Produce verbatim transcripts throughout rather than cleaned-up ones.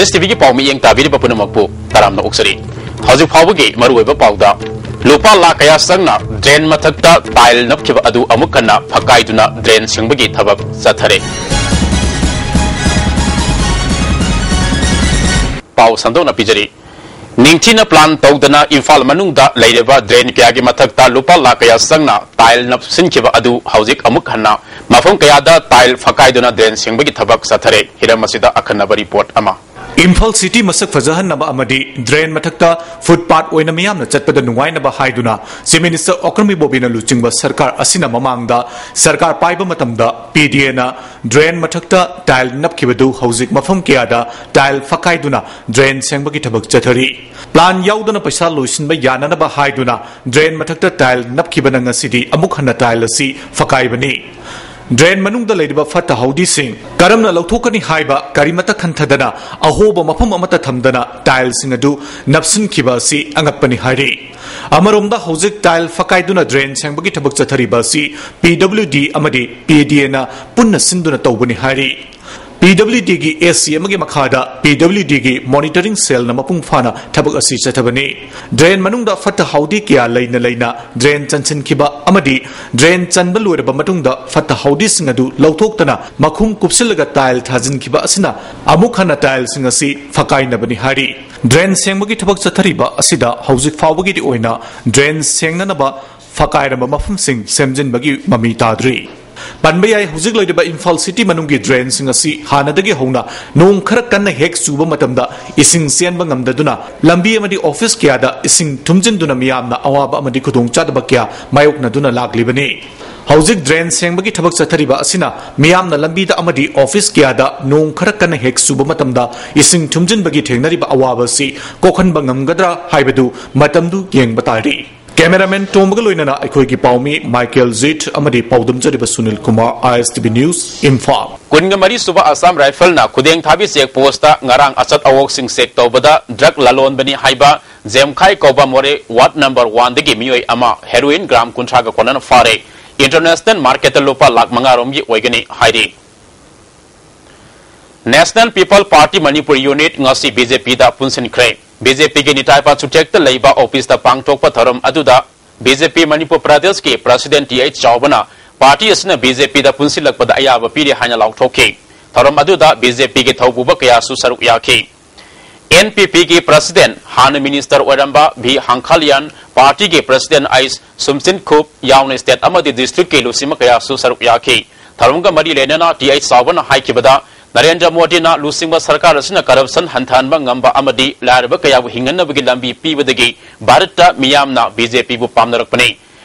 ꯑꯦꯁ T ꯚꯤꯒꯤ ꯄꯥꯎ ꯃꯤꯠꯌꯦꯡ ꯇꯥꯕꯤꯔꯤꯕ ꯄꯨꯝꯅꯃꯛꯄꯨ ꯇꯔꯥꯝꯅ ꯑꯣꯛꯆꯔꯤ꯫ ꯍꯧꯖꯤꯛ ꯐꯥꯎꯕꯒꯤ ꯃꯔꯨꯑꯣꯏꯕ ꯄꯥꯎꯗ, ꯂꯨꯄꯥ ꯂꯥꯈ ꯀꯌꯥ ꯆꯪꯅ drain ꯃꯊꯛꯇ tile ꯅꯞꯈꯤꯕ ꯑꯗꯨ ꯑꯃꯨꯛ ꯍꯟꯅ ꯐꯛꯀꯥꯏꯗꯨꯅ drain ꯁꯦꯡꯕꯒꯤ ꯊꯕꯛ ꯆꯠꯊꯔꯦ꯫ ꯄꯥꯎ ꯁꯟꯗꯣꯛꯅ ꯄꯤꯖꯔꯤ꯫ ꯅꯤꯡꯊꯤꯅ plan ꯇꯧꯗꯅ ꯏꯝꯐꯥꯜ ꯃꯅꯨꯡꯗ ꯂꯩꯔꯤꯕ drain ꯀꯌꯥꯒꯤ ꯃꯊꯛꯇ ꯂꯨꯄꯥ ꯂꯥꯈ ꯀꯌꯥ ꯆꯪꯅ tile ꯅꯞꯁꯤꯟꯈꯤꯕ ꯑꯗꯨ ꯍꯧꯖꯤꯛ ꯑꯃꯨꯛ ꯍꯟꯅ ꯃꯐꯝ ꯀꯌꯥꯗ tile ꯐꯛꯀꯥꯏꯗꯨꯅ drain ꯁꯦꯡꯕꯒꯤ ꯊꯕꯛ ꯆꯠꯊꯔꯦ꯫ ꯍꯤꯔꯝ ꯑꯁꯤꯗ ꯑꯈꯟꯅꯕ report ꯑꯃ꯫ ꯏꯝꯐꯥꯜ city ꯃꯁꯛ ꯐꯖꯍꯟꯅꯕ ꯑꯃꯗꯤ drain ꯃꯊꯛꯇ footpath ꯑꯣꯏꯅ ꯃꯤꯌꯥꯝꯅ ꯆꯠꯄꯗ ꯅꯨꯡꯉꯥꯏꯅꯕ ꯍꯥꯏꯗꯨꯅ Chief Minister ꯑꯣꯀ꯭ꯔꯝ ꯏꯕꯣꯕꯤꯅ ꯂꯨꯆꯤꯡꯕ ꯁꯔꯀꯥꯔ ꯑꯁꯤꯅ ꯃꯃꯥꯡꯗ ꯁꯔꯀꯥꯔ ꯄꯥꯏꯕ ꯃꯇꯝꯗ P D Aꯅ drain ꯃꯊꯛꯇ tile ꯅꯞꯈꯤꯕꯗꯨ ꯍꯧꯖꯤꯛ ꯃꯐꯝ ꯀꯌꯥꯗ tile ꯐꯛꯀꯥꯏꯗꯨꯅ drain ꯁꯦꯡꯕꯒꯤ ꯊꯕꯛ ꯆꯠꯊꯔꯤ꯫ Plan ꯌꯥꯎꯗꯅ ꯄꯩꯁꯥ ꯂꯣꯏꯁꯤꯟꯕ ꯌꯥꯅꯅꯕ ꯍꯥꯏꯗꯨꯅ drain ꯃꯊꯛꯇ tile ꯅꯞꯈꯤꯕꯅ ꯉꯁꯤꯗꯤ ꯑꯃꯨꯛ ꯍꯟꯅ tile ꯑꯁꯤ ꯐꯛꯀꯥꯏꯕꯅꯤ꯫ Drain ꯃꯅꯨꯡꯗ ꯂꯩꯔꯤꯕ ꯐꯠꯇ ꯍꯥꯎꯗꯤꯁꯤꯡ ꯀꯔꯝꯅ ꯂꯧꯊꯣꯛꯀꯅꯤ ꯍꯥꯏꯕ ꯀꯔꯤꯃꯠꯇ ꯈꯟꯊꯗꯅ ꯑꯍꯣꯕ ꯃꯐꯝ ꯑꯃꯠꯇ ꯊꯝꯗꯅ tileꯁꯤꯡ ꯑꯗꯨ ꯅꯞꯁꯤꯟꯈꯤꯕ ꯑꯁꯤ ꯑꯉꯛꯄꯅꯤ ꯍꯥꯏꯔꯤ꯫ ꯑꯃꯔꯣꯝꯗ ꯍꯧꯖꯤꯛ tile ꯐꯛꯀꯥꯏꯗꯨꯅ drain ꯁꯦꯡꯕꯒꯤ ꯊꯕꯛ ꯆꯠꯊꯔꯤꯕ ꯑꯁꯤ P W D ꯑꯃꯗꯤ P D Aꯅ ꯄꯨꯟꯅ ꯁꯤꯟꯗꯨꯅ ꯇꯧꯕꯅꯤ ꯍꯥꯏꯔꯤ꯫ P W Dꯒꯤ A C ꯑꯃꯒꯤ ꯃꯈꯥꯗ P W Dꯒꯤ monitoring cellꯅ ꯃꯄꯨꯡ ꯐꯥꯅ ꯊꯕꯛ ꯑꯁꯤ ꯆꯠꯊꯕꯅꯤ꯫ Drain ꯃꯅꯨꯡꯗ ꯐꯠꯇ ꯍꯥꯎꯗꯤ ꯀꯌꯥ ꯂꯩꯅ ꯂꯩꯅ drain ꯆꯟꯁꯤꯟꯈꯤꯕ ꯑꯃꯗꯤ drain ꯆꯟꯕ ꯂꯣꯏꯔꯕ ꯃꯇꯨꯡꯗ ꯐꯠꯇ ꯍꯥꯎꯗꯤꯁꯤꯡ ꯑꯗꯨ ꯂꯧꯊꯣꯛꯇꯅ ꯃꯈꯨꯝ ꯀꯨꯞꯁꯤꯜꯂꯒ tile ꯊꯥꯖꯤꯟꯈꯤꯕ ꯑꯁꯤꯅ ꯑꯃꯨꯛ ꯍꯟꯅ tileꯁꯤꯡ ꯑꯁꯤ ꯐꯛꯀꯥꯏꯅꯕꯅꯤ ꯍꯥꯏꯔꯤ꯫ Drain ꯁꯦꯡꯕꯒꯤ ꯊꯕꯛ ꯆꯠꯊꯔꯤꯕ ꯑꯁꯤꯗ ꯍꯧꯖꯤꯛ ꯐꯥꯎꯕꯒꯤꯗꯤ ꯑꯣꯏꯅ drain ꯁꯦꯡꯅꯅꯕ ꯐꯛꯀꯥꯏꯔꯝꯕ ꯃꯐꯝꯁꯤꯡ ꯁꯦꯝꯖꯤꯟꯕꯒꯤ ꯃꯃꯤ ꯇꯥꯗ꯭ꯔꯤ꯫ ꯄꯟꯕ ꯌꯥꯏ, ꯍꯧꯖꯤꯛ ꯂꯩꯔꯤꯕ ꯏꯝꯐꯥꯜ city ꯃꯅꯨꯡꯒꯤ drainꯁꯤꯡ ꯑꯁꯤ ꯍꯥꯟꯅꯗꯒꯤ ꯍꯧꯅ ꯅꯣꯡ ꯈꯔ ꯀꯟꯅ ꯍꯦꯛ ꯆꯨꯕ ꯃꯇꯝꯗ ꯏꯁꯤꯡ ꯆꯦꯟꯕ ꯉꯝꯗꯗꯨꯅ ꯂꯝꯕꯤ ꯑꯃꯗꯤ office ꯀꯌꯥꯗ ꯏꯁꯤꯡ ꯊꯨꯝꯖꯤꯟꯗꯨꯅ ꯃꯤꯌꯥꯝꯅ ꯑꯋꯥꯕ ꯑꯃꯗꯤ ꯈꯨꯗꯣꯡꯆꯥꯗꯕ ꯀꯌꯥ ꯃꯥꯌꯣꯛꯅꯗꯨꯅ ꯂꯥꯛꯂꯤꯕꯅꯤ꯫ ꯍꯧꯖꯤꯛ drain ꯁꯦꯡꯕꯒꯤ ꯊꯕꯛ ꯆꯠꯊꯔꯤꯕ ꯑꯁꯤꯅ ꯃꯤꯌꯥꯝꯅ ꯂꯝꯕꯤꯗ ꯑꯃꯗꯤ office ꯀꯌꯥꯗ ꯅꯣꯡ ꯈꯔ ꯀꯟꯅ ꯍꯦꯛ ꯆꯨꯕ ꯃꯇꯝꯗ ꯏꯁꯤꯡ ꯊꯨꯝꯖꯤꯟꯕꯒꯤ ꯊꯦꯡꯅꯔꯤꯕ ꯑꯋꯥꯕ ꯑꯁꯤ ꯀꯣꯛꯍꯟꯕ ꯉꯝꯒꯗ꯭ꯔꯥ ꯍꯥꯏꯕꯗꯨ ꯃꯇꯝꯗꯨ ꯌꯦꯡꯕ ꯇꯥꯔꯤ꯫ Cameraman ꯇꯣꯝꯕꯒ ꯂꯣꯏꯅꯅ ꯑꯩꯈꯣꯏꯒꯤ ꯄꯥꯎꯃꯤ ꯃꯥꯏꯀꯦꯜ ꯖꯤꯠ ꯑꯃꯗꯤ ꯄꯥꯎꯗꯝꯖꯔꯤꯕ Sunil Kumar, I S T V News, Imphal. ꯀꯨꯟꯒ ꯃꯔꯤ ꯁꯨꯕ Assam Riflesꯅ ꯈꯨꯗꯦꯡ ꯊꯥꯕꯤ check postꯇ ꯉꯔꯥꯡ ꯑꯆꯠ ꯑꯋꯣꯛꯁꯤꯡ check ꯇꯧꯕꯗ drug ꯂꯂꯣꯟꯕꯅꯤ ꯍꯥꯏꯕ ꯖꯦꯝꯈꯥꯏ ꯀꯧꯕ ꯃꯣꯔꯦ ward number oneꯗꯒꯤ ꯃꯤꯑꯣꯏ ꯑꯃ heroin gram ꯀꯨꯟꯊ꯭ꯔꯥꯒ ꯀꯣꯟꯅꯅ ꯐꯥꯔꯦ꯫ International marketꯇ ꯂꯨꯄꯥ ꯂꯥꯈ ꯃꯉꯥ ꯔꯣꯝꯒꯤ ꯑꯣꯏꯒꯅꯤ ꯍꯥꯏꯔꯤ꯫ National People Party Manipur Unit ꯉꯁꯤ BJPꯗ ꯄꯨꯟꯁꯤꯟꯈ꯭ꯔꯦ꯫ BJPꯒꯤ ꯅꯤꯇꯥꯏ ꯄꯥꯟ ꯆꯨꯊꯦꯛꯇ ꯂꯩꯕ ꯑꯣꯐꯤꯁꯇ ꯄꯥꯡꯊꯣꯛꯄ ꯊꯧꯔꯝ ꯑꯗꯨꯗ BJP ꯃꯅꯤꯄꯨꯔ ꯄ꯭ꯔꯗꯦꯁꯀꯤ President Th ꯆꯥꯎꯕꯅ ꯄꯥꯔꯇꯤ ꯑꯁꯤꯅ BJPꯗ ꯄꯨꯟꯁꯤꯜꯂꯛꯄꯗ ꯑꯌꯥꯕ ꯄꯤꯔꯦ ꯍꯥꯏꯅ ꯂꯥꯎꯊꯣꯛꯈꯤ꯫ ꯊꯧꯔꯝ ꯑꯗꯨꯗ BJPꯒꯤ ꯊꯧꯄꯨꯕ ꯀꯌꯥꯁꯨ ꯁꯔꯨꯛ ꯌꯥꯈꯤ꯫ NPPꯒꯤ President, ꯍꯥꯟꯅ Minister ꯑꯣꯏꯔꯝꯕ V ꯍꯥꯡꯈꯥꯂꯤꯌꯥꯟ, ꯄꯥꯔꯇꯤꯒꯤ President ꯑꯩꯆ ꯁꯨꯝꯆꯤꯟ ꯈꯨꯞ ꯌꯥꯎꯅ state ꯑꯃꯗꯤ districtꯀꯤ ꯂꯨꯆꯤꯡꯕ ꯀꯌꯥꯁꯨ ꯁꯔꯨꯛ ꯌꯥꯈꯤ꯫ ꯊꯧꯔꯝꯒ ꯃꯔꯤ ꯂꯩꯅꯅ Th ꯆꯥꯎꯕꯅ ꯍꯥꯏꯈꯤꯕꯗ, ꯅꯔꯦꯟꯗ꯭ꯔ ꯃꯣꯗꯤꯅ ꯂꯨꯆꯤꯡꯕ ꯁꯔꯀꯥꯔ ꯑꯁꯤꯅ corruption ꯍꯟꯊꯍꯟꯕ ꯉꯝꯕ ꯑꯃꯗꯤ ꯂꯥꯏꯔꯕ ꯀꯌꯥꯕꯨ ꯍꯤꯡꯍꯟꯅꯕꯒꯤ ꯂꯝꯕꯤ ꯄꯤꯕꯗꯒꯤ ꯚꯥꯔꯠꯇ ꯃꯤꯌꯥꯝꯅ BJPꯕꯨ ꯄꯥꯝꯅꯔꯛꯄꯅꯤ꯫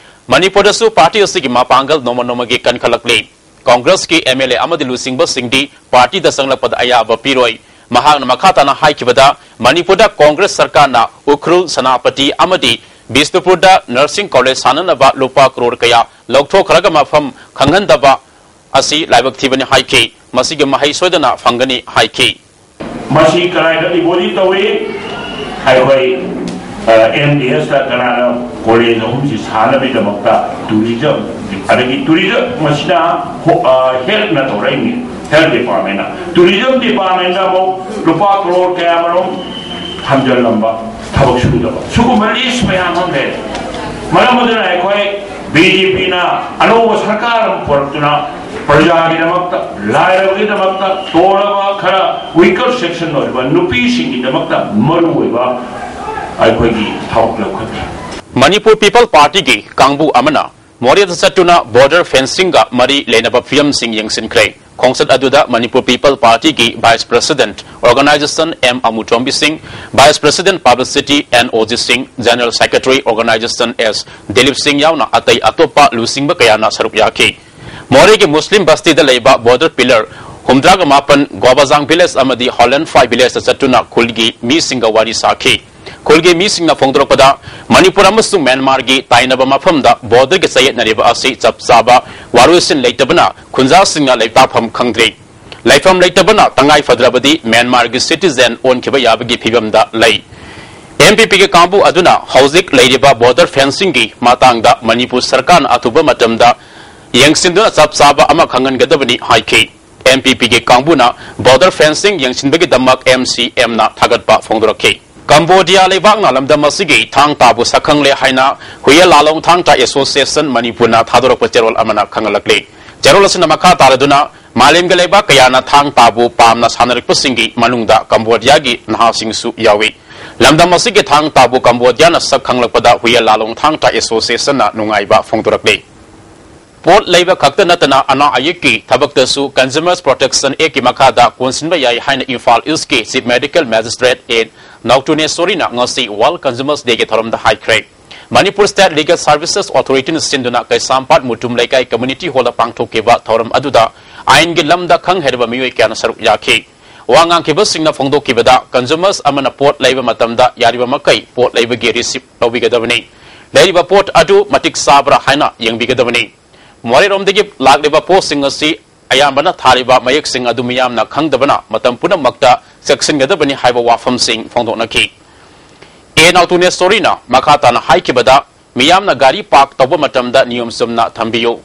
ꯃꯅꯤꯄꯨꯔꯗꯁꯨ ꯄꯥꯔꯇꯤ ꯑꯁꯤꯒꯤ ꯃꯄꯥꯡꯒꯜ ꯅꯣꯡꯃ ꯅꯣꯡꯃꯒꯤ ꯀꯟꯈꯠꯂꯛꯂꯤ꯫ ꯀꯣꯡꯒ꯭ꯔꯦꯁꯀꯤ MLA ꯑꯃꯗꯤ ꯂꯨꯆꯤꯡꯕꯁꯤꯡꯗꯤ ꯄꯥꯔꯇꯤꯗ ꯆꯪꯂꯛꯄꯗ ꯑꯌꯥꯕ ꯄꯤꯔꯣꯏ꯫ ꯃꯍꯥꯛꯅ ꯃꯈꯥ ꯇꯥꯅ ꯍꯥꯏꯈꯤꯕꯗ, ꯃꯅꯤꯄꯨꯔꯗ ꯀꯣꯡꯒ꯭ꯔꯦꯁ ꯁꯔꯀꯥꯔꯅ ꯎꯈ꯭ꯔꯨꯜ, ꯁꯦꯅꯥꯄꯇꯤ ꯑꯃꯗꯤ ꯕꯤꯁꯅꯨꯄꯨꯔꯗ nursing college ꯁꯥꯅꯅꯕ ꯂꯨꯄꯥ ꯀ꯭ꯔꯣꯔ ꯀꯌꯥ ꯂꯧꯊꯣꯛꯈ꯭ꯔꯒ ꯃꯐꯝ ꯈꯪꯍꯟꯗꯕ ꯑꯁꯤ ꯂꯥꯏꯕꯛ ꯊꯤꯕꯅꯤ ꯍꯥꯏꯈꯤ꯫ ꯃꯁꯤꯒꯤ ꯃꯍꯩ ꯁꯣꯏꯗꯅ ꯐꯪꯒꯅꯤ ꯍꯥꯏꯈꯤ꯫ ꯃꯁꯤ ꯀꯗꯥꯏꯗ ꯏꯕꯣꯗꯤ ꯇꯧꯏ? ꯑꯩꯈꯣꯏ, ꯑ, MDSꯇ ꯀꯅꯥꯅ ꯀꯣꯂꯦꯖ ꯑꯍꯨꯝꯁꯤ ꯁꯥꯅꯕꯒꯤꯗꯃꯛꯇ tourism, ꯑꯗꯒꯤ tourism ꯃꯁꯤꯅ ꯍꯣ-, ꯑ, healthꯅ ꯇꯧꯔꯛꯏꯅꯤ, health departmentꯅ꯫ Tourism departmentꯅ ꯑꯃꯨꯛ ꯂꯨꯄꯥ ꯀ꯭ꯔꯣꯔ ꯀꯌꯥ ꯃꯔꯨꯝ ꯊꯝꯖꯤꯜꯂꯝꯕ, ꯊꯕꯛ ꯁꯨꯗꯕ, ꯁꯤꯒꯨꯝꯕ list ꯃꯌꯥꯝ ꯑꯃ ꯂꯩꯔꯦ꯫ ꯃꯔꯝ ꯑꯗꯨꯅ ꯑꯩꯈꯣꯏ BJPꯅ ꯑꯅꯧꯕ ꯁꯔꯀꯥꯔ ꯑꯃ ꯄꯨꯔꯛꯇꯨꯅ ꯄ꯭ꯔꯖꯥꯒꯤꯗꯃꯛꯇ, ꯂꯥꯏꯔꯕꯒꯤꯗꯃꯛꯇ, ꯇꯣꯜꯂꯕ ꯈꯔ weaker section ꯑꯣꯏꯕ ꯅꯨꯄꯤꯁꯤꯡꯒꯤꯗꯃꯛꯇ ꯃꯔꯨꯑꯣꯏꯕ ꯑꯩꯈꯣꯏꯒꯤ ꯊꯕꯛ ꯂꯧꯈꯠꯈꯤ꯫ ꯃꯅꯤꯄꯨꯔ People Partyꯒꯤ ꯀꯥꯡꯕꯨ ꯑꯃꯅ ꯃꯣꯔꯦꯗ ꯆꯠꯇꯨꯅ border fencingꯒ ꯃꯔꯤ ꯂꯩꯅꯕ ꯐꯤꯕꯝꯁꯤꯡ ꯌꯦꯡꯁꯤꯟꯈ꯭ꯔꯦ꯫ ꯈꯣꯡꯆꯠ ꯑꯗꯨꯗ Manipur People Partyꯒꯤ Vice President Organisation M ꯑꯃꯨꯇꯣꯝꯕꯤ ꯁꯤꯡ, Vice President Publicity N ꯑꯣꯖꯤꯠ ꯁꯤꯡ, General Secretary Organisation S Dilip ꯁꯤꯡ ꯌꯥꯎꯅ ꯑꯇꯩ ꯑꯇꯣꯞꯄ ꯂꯨꯆꯤꯡꯕ ꯀꯌꯥꯅ ꯁꯔꯨꯛ ꯌꯥꯈꯤ꯫ ꯃꯣꯔꯦꯒꯤ ꯃꯨꯁꯂꯤꯝ ꯕꯁꯇꯤꯗ ꯂꯩꯕ border pillar ꯍꯨꯝꯗ꯭ꯔꯥꯒ ꯃꯥꯄꯟ ꯒꯣꯕꯥꯖꯥꯡ village ꯑꯃꯗꯤ ꯍꯣꯂꯦꯟꯐꯥꯏ villageꯇ ꯆꯠꯇꯨꯅ ꯈꯨꯜꯒꯤ ꯃꯤꯁꯤꯡꯒ ꯋꯥꯔꯤ ꯁꯥꯈꯤ꯫ ꯈꯨꯜꯒꯤ ꯃꯤꯁꯤꯡꯅ ꯐꯣꯡꯗꯣꯔꯛꯄꯗ, ꯃꯅꯤꯄꯨꯔ ꯑꯃꯁꯨꯡ ꯃ꯭ꯌꯥꯟꯃꯥꯔꯒꯤ ꯇꯥꯏꯅꯕ ꯃꯐꯝꯗ borderꯒꯤ ꯆꯌꯦꯠꯅꯔꯤꯕ ꯑꯁꯤ ꯆꯞ ꯆꯥꯕ ꯋꯥꯔꯣꯏꯁꯤꯟ ꯂꯩꯇꯕꯅ ꯈꯨꯟꯖꯥꯁꯤꯡꯅ ꯂꯩꯇꯥꯐꯝ ꯈꯪꯗ꯭ꯔꯤ꯫ ꯂꯩꯐꯝ ꯂꯩꯇꯕꯅ ꯇꯉꯥꯏ ꯐꯗ꯭ꯔꯕꯗꯤ ꯃ꯭ꯌꯥꯟꯃꯥꯔꯒꯤ citizen ꯑꯣꯟꯈꯤꯕ ꯌꯥꯕꯒꯤ ꯐꯤꯕꯝꯗ ꯂꯩ꯫ NPPꯒꯤ ꯀꯥꯡꯕꯨ ꯑꯗꯨꯅ ꯍꯧꯖꯤꯛ ꯂꯩꯔꯤꯕ border fencingꯒꯤ ꯃꯇꯥꯡꯗ ꯃꯅꯤꯄꯨꯔ ꯁꯔꯀꯥꯔꯅ ꯑꯊꯨꯕ ꯃꯇꯝꯗ ꯌꯦꯡꯁꯤꯟꯗꯨꯅ ꯆꯞ ꯆꯥꯕ ꯑꯃ ꯈꯪꯍꯟꯒꯗꯕꯅꯤ ꯍꯥꯏꯈꯤ꯫ M P P ꯒꯤ ꯀꯥꯡꯕꯨꯅ border fencing ꯌꯦꯡꯁꯤꯟꯕꯒꯤꯗꯃꯛ M C M ꯅ ꯊꯥꯒꯠꯄ ꯐꯣꯡꯗꯣꯔꯛꯈꯤ꯫ ꯀꯝꯕꯣꯗꯤꯌꯥ ꯂꯩꯕꯥꯛꯅ ꯂꯝꯗꯝ ꯑꯁꯤꯒꯤ ꯊꯥꯡ ꯇꯥꯕꯨ ꯁꯛꯈꯪꯂꯦ ꯍꯥꯏꯅ ꯍꯨꯌꯦ ꯂꯥꯂꯣꯡ ꯊꯥꯡ ꯇꯥ Association ꯃꯅꯤꯄꯨꯔꯅ ꯊꯥꯗꯣꯔꯛꯄ ꯆꯦꯔꯣꯜ ꯑꯃꯅ ꯈꯪꯍꯜꯂꯛꯂꯤ꯫ ꯆꯦꯔꯣꯜ ꯑꯁꯤꯅ ꯃꯈꯥ ꯇꯥꯔꯗꯨꯅ ꯃꯥꯂꯦꯝꯒꯤ ꯂꯩꯕꯥꯛ ꯀꯌꯥꯅ ꯊꯥꯡ ꯇꯥꯕꯨ ꯄꯥꯝꯅ ꯁꯥꯟꯅꯔꯛꯄꯁꯤꯡꯒꯤ ꯃꯅꯨꯡꯗ ꯀꯝꯕꯣꯗꯤꯌꯥꯒꯤ ꯅꯍꯥꯁꯤꯡꯁꯨ ꯌꯥꯎꯏ꯫ ꯂꯝꯗꯝ ꯑꯁꯤꯒꯤ ꯊꯥꯡ ꯇꯥꯕꯨ ꯀꯝꯕꯣꯗꯤꯌꯥꯅ ꯁꯛ ꯈꯪꯂꯛꯄꯗ ꯍꯨꯌꯦ ꯂꯥꯂꯣꯡ ꯊꯥꯡ ꯇꯥ Association ꯅ ꯅꯨꯡꯉꯥꯏꯕ ꯐꯣꯡꯗꯣꯔꯛꯂꯤ꯫ ꯄꯣꯠ ꯂꯩꯕ ꯈꯛꯇ ꯅꯠꯇꯅ ꯑꯅꯥ ꯑꯌꯦꯛꯀꯤ ꯊꯕꯛꯇꯁꯨ Consumers Protection Act ꯀꯤ ꯃꯈꯥꯗ ꯀꯣꯟꯁꯤꯟꯕ ꯌꯥꯏ ꯍꯥꯏꯅ ꯏꯝꯐꯥꯜ East ꯀꯤ Chief Medical Magistrate A ꯅꯧꯇꯨꯅꯦꯁꯣꯔꯤꯅ ꯉꯁꯤ World Consumers Day ꯒꯤ ꯊꯧꯔꯝꯗ ꯍꯥꯏꯈ꯭ꯔꯦ꯫ Manipur State Legal Services Authority ꯅ ꯁꯤꯟꯗꯨꯅ ꯀꯩꯁꯥꯝꯄꯥꯠ ꯃꯨꯇꯨꯝ ꯂꯩꯀꯥꯏ Community Hall ꯗ ꯄꯥꯡꯊꯣꯛꯈꯤꯕ ꯊꯧꯔꯝ ꯑꯗꯨꯗ ꯑꯥꯏꯟꯒꯤ ꯂꯝꯗ ꯈꯪ ꯍꯩꯔꯕ ꯃꯤꯑꯣꯏ ꯀꯌꯥꯅ ꯁꯔꯨꯛ ꯌꯥꯈꯤ꯫ ꯋꯥ ꯉꯥꯡꯈꯤꯕꯁꯤꯡꯅ ꯐꯣꯡꯗꯣꯛꯈꯤꯕꯗ, consumers ꯑꯃꯅ ꯄꯣꯠ ꯂꯩꯕ ꯃꯇꯝꯗ ꯌꯥꯔꯤꯕ ꯃꯈꯩ ꯄꯣꯠ ꯂꯩꯕꯒꯤ receipt ꯂꯧꯕꯤꯒꯗꯕꯅꯤ꯫ ꯂꯩꯔꯤꯕ ꯄꯣꯠ ꯑꯗꯨ ꯃꯇꯤꯛ ꯆꯥꯕ꯭ꯔꯥ ꯍꯥꯏꯅ ꯌꯦꯡꯕꯤꯒꯗꯕꯅꯤ꯫ ꯃꯣꯔꯦꯔꯣꯝꯗꯒꯤ ꯂꯥꯛꯂꯤꯕ ꯄꯣꯠꯁꯤꯡ ꯑꯁꯤ ꯑꯌꯥꯝꯕꯅ ꯊꯥꯔꯤꯕ ꯃꯌꯦꯛꯁꯤꯡ ꯑꯗꯨ ꯃꯤꯌꯥꯝꯅ ꯈꯪꯗꯕꯅ ꯃꯇꯝ ꯄꯨꯝꯅꯃꯛꯇ ꯆꯦꯛꯁꯤꯟꯒꯗꯕꯅꯤ ꯍꯥꯏꯕ ꯋꯥꯐꯝꯁꯤꯡ ꯐꯣꯡꯗꯣꯛꯅꯈꯤ꯫ ꯑꯦ ꯅꯧꯇꯨꯅꯦꯁꯣꯔꯤꯅ ꯃꯈꯥ ꯇꯥꯅ ꯍꯥꯏꯈꯤꯕꯗ, ꯃꯤꯌꯥꯝꯅ ꯒꯥꯔꯤ park ꯇꯧꯕ ꯃꯇꯝꯗ ꯅꯤꯌꯣꯝ ꯆꯨꯝꯅ ꯊꯝꯕꯤꯌꯨ꯫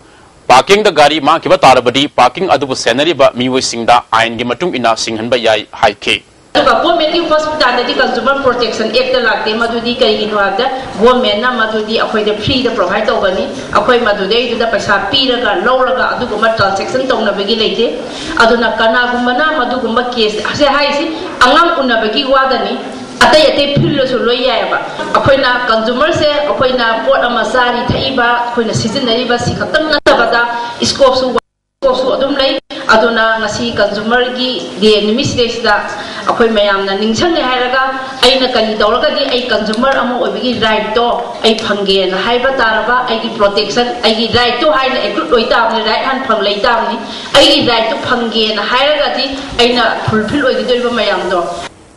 Parking ꯗ ꯒꯥꯔꯤ ꯃꯥꯡꯈꯤꯕ ꯇꯥꯔꯕꯗꯤ parking ꯑꯗꯨꯕꯨ ꯁꯦꯟꯅꯔꯤꯕ ꯃꯤꯑꯣꯏꯁꯤꯡꯗ ꯑꯥꯏꯟꯒꯤ ꯃꯇꯨꯡ ꯏꯟꯅ ꯁꯤꯡꯍꯟꯕ ꯌꯥꯏ ꯍꯥꯏꯈꯤ꯫ ꯑꯗꯨꯒ Government ꯀꯤ hospital ꯗꯗꯤ Consumer Protection Act ꯇ ꯂꯥꯛꯇꯦ꯫ ꯃꯗꯨꯗꯤ ꯀꯔꯤꯒꯤꯅꯣ ꯍꯥꯏꯕꯗ, government ꯅ ꯃꯗꯨꯗꯤ ꯑꯩꯈꯣꯏꯗ free ꯗ provide ꯇꯧꯕꯅꯤ꯫ ꯑꯩꯈꯣꯏ ꯃꯗꯨꯗꯩꯗꯨꯗ ꯄꯩꯁꯥ ꯄꯤꯔꯒ ꯂꯧꯔꯒ ꯑꯗꯨꯒꯨꯝꯕ transaction ꯇꯧꯅꯕꯒꯤ ꯂꯩꯇꯦ꯫ ꯑꯗꯨꯅ ꯀꯅꯥꯒꯨꯝꯕꯅ ꯃꯗꯨꯒꯨꯝꯕ case ꯁꯦ ꯍꯥꯏꯁꯤ ꯑꯉꯥꯡ ꯎꯅꯕꯒꯤ ꯋꯥꯗꯅꯤ꯫ ꯑꯇꯩ ꯑꯇꯩ field ꯗꯁꯨ ꯂꯣꯏ ꯌꯥꯏꯑꯕ꯫ ꯑꯩꯈꯣꯏꯅ consumer ꯁꯦ ꯑꯩꯈꯣꯏꯅ ꯄꯣꯠ ꯑꯃ ꯆꯥꯔꯤ ꯊꯛꯏꯕ, ꯑꯩꯈꯣꯏꯅ ꯁꯤꯖꯤꯟꯅꯔꯤꯕ ꯁꯤ ꯈꯛꯇꯪ ꯅꯠꯇꯕꯗ scope ꯁꯨ scope ꯁꯨ ꯑꯗꯨꯝ ꯂꯩ꯫ ꯑꯗꯨꯅ ꯉꯁꯤ Consumer ꯒꯤ Day ꯅꯨꯃꯤꯠꯁꯤꯗꯩꯁꯤꯗ ꯑꯩꯈꯣꯏ ꯃꯌꯥꯝꯅ ꯅꯤꯡꯁꯤꯡꯉꯦ ꯍꯥꯏꯔꯒ ꯑꯩꯅ ꯀꯔꯤ ꯇꯧꯔꯒꯗꯤ ꯑꯩ consumer ꯑꯃ ꯑꯣꯏꯕꯒꯤ right ꯇꯣ ꯑꯩ ꯐꯪꯒꯦꯅ ꯍꯥꯏꯕ ꯇꯥꯔꯕ, ꯑꯩꯒꯤ protection, ꯑꯩꯒꯤ right ꯇꯣ ꯍꯥꯏꯅ accrue ꯑꯣꯏ ꯇꯥꯕꯅꯤ, right ꯍꯥꯟꯅ ꯐꯪ ꯂꯩ ꯇꯥꯕꯅꯤ꯫ ꯑꯩꯒꯤ right ꯇꯣ ꯐꯪꯒꯦꯅ ꯍꯥꯏꯔꯒꯗꯤ ꯑꯩꯅ fulfill ꯑꯣꯏꯒꯗꯧꯔꯤꯕ ꯃꯌꯥꯝꯗꯣ꯫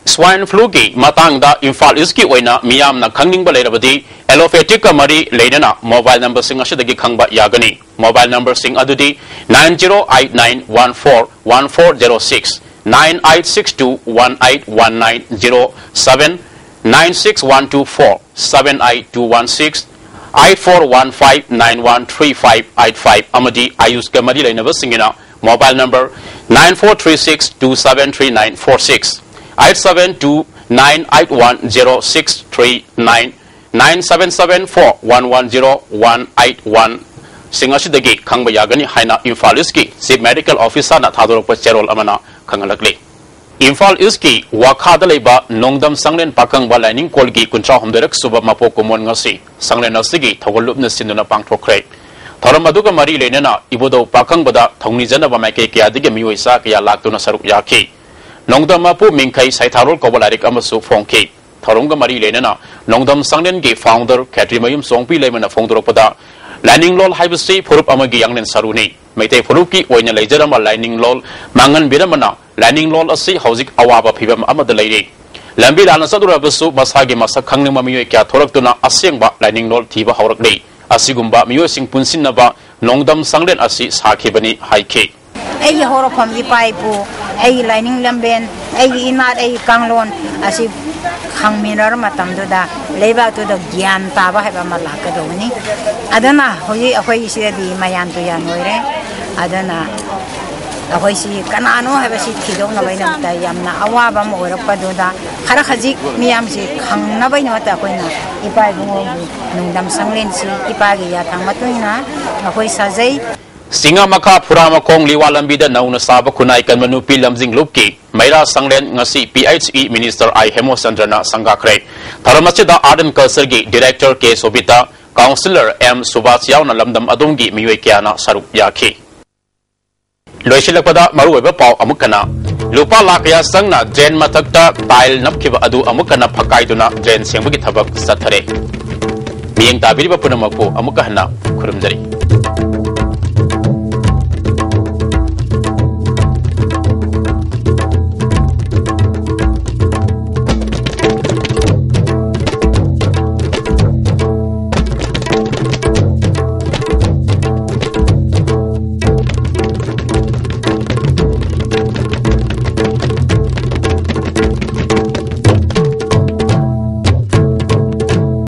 Swine flu ꯒꯤ ꯃꯇꯥꯡꯗ ꯏꯝꯐꯥꯜ East ꯀꯤ ꯑꯣꯏꯅ ꯃꯤꯌꯥꯝꯅ ꯈꯪꯅꯤꯡꯕ ꯂꯩꯔꯕꯗꯤ, allopathic ꯀ ꯃꯔꯤ ꯂꯩꯅꯅ mobile number ꯁꯤꯡ ꯑꯁꯤꯗꯒꯤ ꯈꯪꯕ ꯌꯥꯒꯅꯤ꯫ Mobile number ꯁꯤꯡ ꯑꯗꯨꯗꯤ nine zero eight nine one four one four zero six, nine eight six two one eight one nine zero seven, nine six one two four seven eight two one six, eight four one five nine one three five eight five ꯑꯃꯗꯤ ꯑꯥꯌꯨꯁꯀ ꯃꯔꯤ ꯂꯩꯅꯕꯁꯤꯡꯒꯤꯅ mobile number Nine four three six two seven three nine four six, eight seven two nine eight one zero six three nine, nine seven seven four one one zero one eight one ꯁꯤꯡ ꯑꯁꯤꯗꯒꯤ ꯈꯪꯕ ꯌꯥꯒꯅꯤ ꯍꯥꯏꯅ ꯏꯝꯐꯥꯜ ꯏꯁꯀꯤ chief medical ꯑꯣꯐꯤꯁꯥꯔꯅ ꯊꯥꯗꯣꯔꯛꯄ ꯆꯦꯔꯣꯜ ꯑꯃꯅ ꯈꯪꯍꯜꯂꯛꯂꯤ꯫ ꯏꯝꯐꯥꯜ ꯏꯁꯀꯤ ꯋꯥꯈꯥꯗ ꯂꯩꯕ ꯅꯣꯡꯗꯝ ꯁꯪꯂꯦꯟ ꯄꯥꯀꯪꯕ ꯂꯥꯏꯅꯤꯡꯀꯣꯜꯒꯤ ꯀꯨꯟꯊ꯭ꯔꯥ ꯍꯨꯝꯗꯣꯏꯔꯛ ꯁꯨꯕ ꯃꯄꯣꯛ ꯀꯨꯝꯑꯣꯟ ꯉꯁꯤ ꯁꯪꯂꯦꯟ ꯑꯁꯤꯒꯤ ꯊꯧꯒꯜ ꯂꯨꯞꯅ ꯁꯤꯟꯗꯨꯅ ꯄꯥꯡꯊꯣꯛꯈ꯭ꯔꯦ꯫ ꯊꯧꯔꯝ ꯑꯗꯨꯒ ꯃꯔꯤ ꯂꯩꯅꯅ ꯏꯕꯨꯙꯧ ꯄꯥꯀꯪꯕꯗ ꯊꯧꯅꯤꯖꯅꯕ ꯃꯥꯏꯀꯩ ꯀꯌꯥꯗꯒꯤ ꯃꯤꯑꯣꯏ ꯆꯥ ꯀꯌꯥ ꯂꯥꯛꯇꯨꯅ ꯁꯔꯨꯛ ꯌꯥꯈꯤ꯫ ꯅꯣꯡꯗꯝ ꯃꯄꯨ ꯃꯤꯡꯈꯩ ꯁꯩꯊꯥꯔꯣꯜ ꯀꯧꯕ ꯂꯥꯏꯔꯤꯛ ꯑꯃꯁꯨ ꯐꯣꯡꯈꯤ꯫ ꯊꯧꯔꯝꯒ ꯃꯔꯤ ꯂꯩꯅꯅ ꯅꯣꯡꯗꯝ ꯁꯪꯂꯦꯟꯒꯤ ꯐꯥꯎꯟꯗꯔ ꯈꯦꯇ꯭ꯔꯤꯃꯌꯨꯝ ꯆꯣꯡꯄꯤ ꯂꯩꯃꯅ ꯐꯣꯡꯗꯣꯔꯛꯄꯗ, ꯂꯥꯏꯅꯤꯡꯂꯣꯜ ꯍꯥꯏꯕꯁꯤ ꯐꯨꯔꯨꯞ ꯑꯃꯒꯤ ꯌꯥꯡꯂꯦꯟ ꯁꯔꯨꯅꯤ꯫ ꯃꯩꯇꯩ ꯐꯨꯔꯨꯞꯀꯤ ꯑꯣꯏꯅ ꯂꯩꯖꯔꯝꯕ ꯂꯥꯏꯅꯤꯡꯂꯣꯜ ꯃꯥꯡꯍꯟꯕꯤꯔꯝꯕꯅ ꯂꯥꯏꯅꯤꯡꯂꯣꯜ ꯑꯁꯤ ꯍꯧꯖꯤꯛ ꯑꯋꯥꯕ ꯐꯤꯕꯝ ꯑꯃꯗ ꯂꯩꯔꯤ꯫ ꯂꯝꯕꯤ ꯂꯥꯟꯅ ꯆꯠꯂꯨꯔꯕꯁꯨ ꯃꯁꯥꯒꯤ ꯃꯁꯛ ꯈꯪꯅꯤꯡꯕ ꯃꯤꯑꯣꯏ ꯀꯌꯥ ꯊꯣꯔꯛꯇꯨꯅ ꯑꯁꯦꯡꯕ ꯂꯥꯏꯅꯤꯡꯂꯣꯜ ꯊꯤꯕ ꯍꯧꯔꯛꯂꯤ꯫ ꯑꯁꯤꯒꯨꯝꯕ ꯃꯤꯑꯣꯏꯁꯤꯡ ꯄꯨꯟꯁꯤꯟꯅꯕ ꯅꯣꯡꯗꯝ ꯁꯪꯂꯦꯟ ꯑꯁꯤ ꯁꯥꯈꯤꯕꯅꯤ ꯍꯥꯏꯈꯤ꯫ ꯑꯩꯒꯤ ꯍꯧꯔꯛꯐꯝ ꯏꯄꯥ ꯏꯄꯨ, ꯑꯩꯒꯤ ꯂꯥꯏꯅꯤꯡ ꯂꯝꯕꯦꯟ, ꯑꯩꯒꯤ ꯏꯅꯥꯠ, ꯑꯩꯒꯤ ꯀꯥꯡꯂꯣꯟ ꯑꯁꯤ ꯈꯪꯃꯤꯟꯅꯔ ꯃꯇꯝꯗꯨꯗ ꯂꯩꯕꯥꯛꯇꯨꯗ ꯒ꯭ꯌꯥꯟ ꯇꯥꯕ ꯍꯥꯏꯕ ꯑꯃ ꯂꯥꯛꯀꯗꯧꯕꯅꯤ꯫ ꯑꯗꯨꯅ ꯍꯧꯖꯤꯛ ꯑꯩꯈꯣꯏꯒꯤ ꯁꯤꯗꯗꯤ ꯃꯌꯥꯟ ꯇꯨꯌꯥꯟ ꯑꯣꯏꯔꯦ꯫ ꯑꯗꯨꯅ ꯑꯩꯈꯣꯏꯁꯤ ꯀꯅꯥꯅꯣ ꯍꯥꯏꯕꯁꯤ ꯊꯤꯗꯣꯛꯅꯕꯒꯤꯗꯃꯛꯇ ꯌꯥꯝꯅ ꯑꯋꯥꯕ ꯑꯃ ꯑꯣꯏꯔꯛꯄꯗꯨꯗ ꯈꯔ ꯈꯖꯤꯛ ꯃꯤꯌꯥꯝꯁꯤ ꯈꯪꯅꯕꯒꯤꯗꯃꯛꯇ ꯑꯩꯈꯣꯏꯅ ꯏꯄꯥ ꯏꯕꯨꯡꯉꯣꯒꯤ ꯅꯨꯡꯗꯝ ꯁꯪꯂꯦꯟꯁꯤ ꯏꯄꯥꯒꯤ ꯌꯥꯊꯪ ꯃꯇꯨꯡ ꯏꯟꯅ ꯑꯩꯈꯣꯏ ꯁꯥꯖꯩ꯫ ꯆꯤꯡꯉꯥ ꯃꯈꯥ ꯐꯨꯔꯥꯃꯈꯣꯡ ꯂꯤꯋꯥ ꯂꯝꯕꯤꯗ ꯅꯧꯅ ꯁꯥꯕ ꯈꯨꯟꯅꯥꯏ ꯀꯟꯕ ꯅꯨꯄꯤ ꯂꯝꯖꯤꯡ ꯂꯨꯞꯀꯤ ꯃꯩꯔꯥ ꯁꯪꯂꯦꯟ ꯉꯁꯤ ꯄꯤ ꯑꯩꯆ ꯏ ꯃꯤꯅꯤꯁꯇꯔ ꯑꯥꯏ ꯍꯦꯃꯣꯆꯟꯗ꯭ꯔꯅ ꯁꯪꯒꯥꯈ꯭ꯔꯦ꯫ ꯊꯧꯔꯝ ꯑꯁꯤꯗ ꯑꯥꯔꯠ ꯑꯦꯟ ꯀꯜꯆꯔꯒꯤ ꯗꯤꯔꯦꯛꯇꯔ ꯀꯦ ꯁꯣꯕꯤꯇꯥ, ꯀꯥꯎꯟꯁꯤꯂꯔ ꯑꯦꯝ ꯁꯨꯕꯥꯁ ꯌꯥꯎꯅ ꯂꯝꯗꯝ ꯑꯗꯣꯝꯒꯤ ꯃꯤꯑꯣꯏ ꯀꯌꯥꯅ ꯁꯔꯨꯛ ꯌꯥꯈꯤ꯫ ꯂꯣꯏꯁꯤꯜꯂꯛꯄꯗ ꯃꯔꯨꯑꯣꯏꯕ ꯄꯥꯎ ꯑꯃꯨꯛ ꯍꯟꯅ, ꯂꯨꯄꯥ ꯂꯥꯈ ꯀꯌꯥ ꯆꯪꯅ drain ꯃꯊꯛꯇ tile ꯅꯞꯈꯤꯕ ꯑꯗꯨ ꯑꯃꯨꯛ ꯍꯟꯅ ꯐꯛꯀꯥꯏꯗꯨꯅ drain ꯁꯦꯡꯕꯒꯤ ꯊꯕꯛ ꯆꯠꯊꯔꯦ꯫ ꯃꯤꯠꯌꯦꯡ ꯇꯥꯕꯤꯔꯤꯕ ꯄꯨꯝꯅꯃꯛꯄꯨ ꯑꯃꯨꯛ ꯍꯟꯅ ꯈꯨꯔꯨꯝꯖꯔꯤ꯫